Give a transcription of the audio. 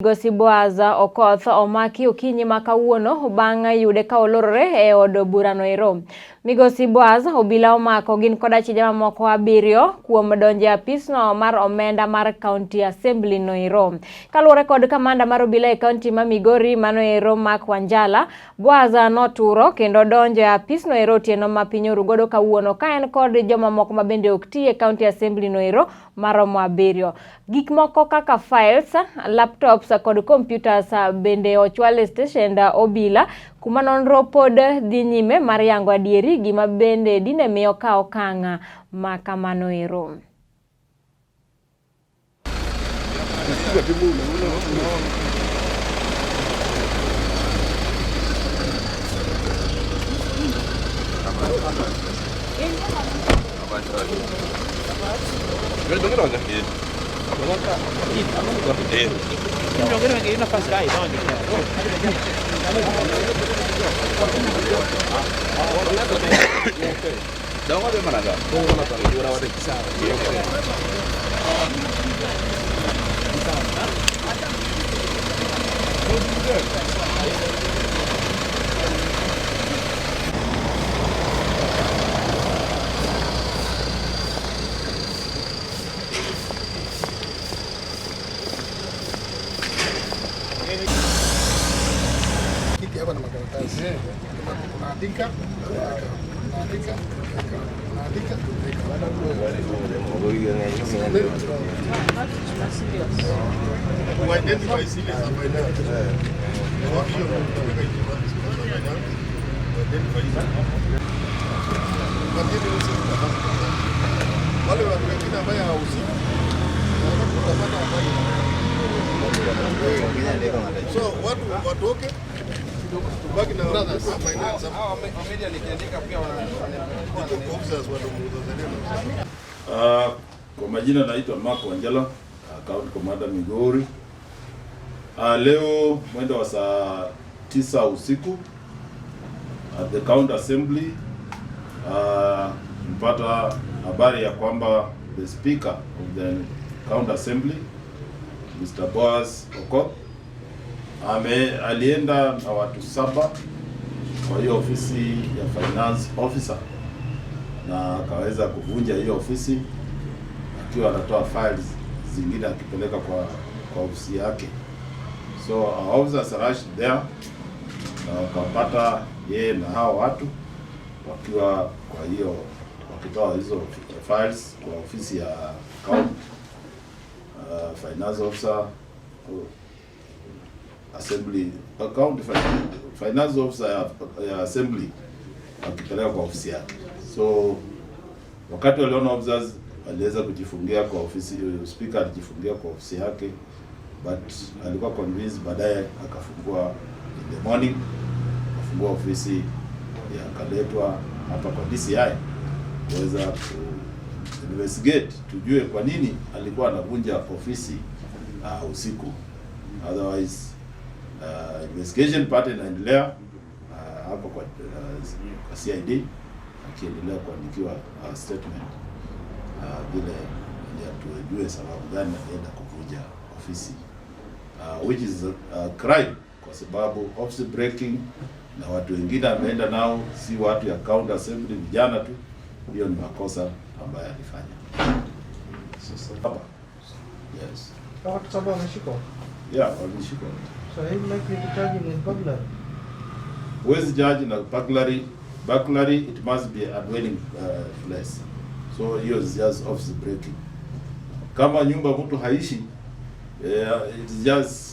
Migosi Boaz Okoth omaki okinyi ma kawuono bang' yude ka olorore e od burano ero. Migosi Boaz obila omako gin koda achije mamoko abiriyo kuom donjo e apisno mar omenda mar County Assembly no ero. Kaluwore kod kamanda mar obila e kaunti ma Migori mano ero Mark Wanjala, Boaz noturo kendo donjo e apisno ero otieno ma piny oru godo kawuono ka en kod jomamoko ma bende ok ti e County Assembly no ero maromo abiriyo. Gik moko kaka files, laptops kod computers bende ochwal e steshend obila kuma nonro pod dhi nyime mar yango adieri gima bende dine miyo kawo okang' ma kamano ero. Kiti hapa na makaratasi. Unaandika, unaandika, unaandika, unaandika. Identify zile za finance. Identify hizo. Wale watu wengine ambaye hawahusiki utapata habari. So watu watoke tubaki na finance. Officers Kwa majina naitwa Mark Wanjala, County Commander Migori. Leo mwendo wa saa 9 usiku at the County Assembly mpata habari ya kwamba the Speaker of the County Assembly Mr. Boaz Okoth alienda na watu 7 kwa hiyo ofisi ya finance officer na akaweza kuvunja hiyo ofisi akiwa anatoa files zingine akipeleka kwa ofisi yake. So our officers rushed there na wakapata yeye na hao watu wakiwa kwa hiyo wakitoa hizo files kwa ofisi ya county finance officer, assembly county finance officer ya assembly akipeleka kwa ofisi yake. So wakati waliona officers aliweza kujifungia kwa ofisi, speaker alijifungia kwa ofisi yake, but alikuwa convinced. Baadaye akafungua in the morning, akafungua ofisi akaletwa hapa kwa DCI kuweza ku investigate tujue kwa nini alikuwa anavunja ofisi usiku. Otherwise investigation part inaendelea hapo kwa CID akiendelea kuandikiwa statement vile tujue sababu gani alienda kuvunja ofisi which is a crime, kwa sababu office breaking na watu wengine ameenda nao si watu ya county assembly, vijana tu. Hiyo ni makosa ambayo alifanya. Hapa. Yes. Watu 7 wameshikwa. Yeah, wameshikwa. So are you likely to charge him with burglary? Huwezi judge na burglary. Burglary, it must be a dwelling place. So hiyo is just office breaking. Kama nyumba mtu haishi, it is just